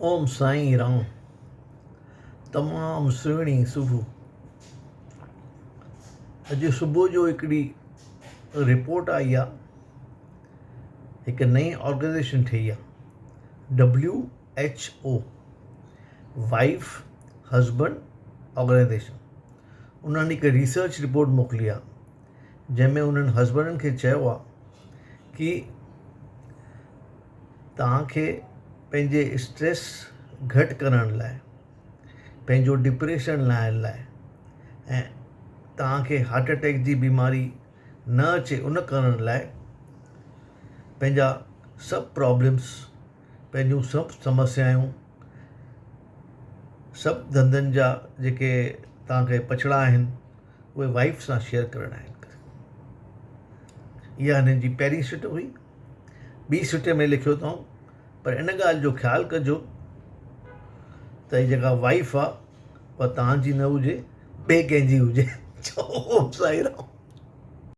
اوم سائين رام تمام سهڻي صبح اڄ صبح جو هڪڙي رپورٽ آئي آ هڪ نئين آرگنائيزيشن ٺهي آ W H O wife husband organisation انهن هڪ ريسرچ رپورٽ موڪلي آ جنهن ۾ انهن هسبنڊن کي چيو آ ڪي توهان کي پنهنجي اسٽريس گهٽ ڪرڻ لاء پنهنجو ڊپريشن لاهڻ لاء ۽ توهان کي هارٽ اٽيڪ جي بيماري نه اچي ان ڪرڻ لاء پنهنجا سڀ پرابلمس پنهنجون سڀ سمسيائون سڀ ڌنڌن جا جيڪي توهان کي پڇڙا آهن اهي وائيف سان شيئر ڪرڻا آهن. اها هنن جي پهرين سٽ هئي. ٻي سٽ ۾ لکيو اٿئون پر ان ڳالهه جو خيال ڪجو ته هي جيڪا وائيف آ اها توهان جي نه هجي ٻئي ڪنهن جي هجي. چئو اوم سائين رام.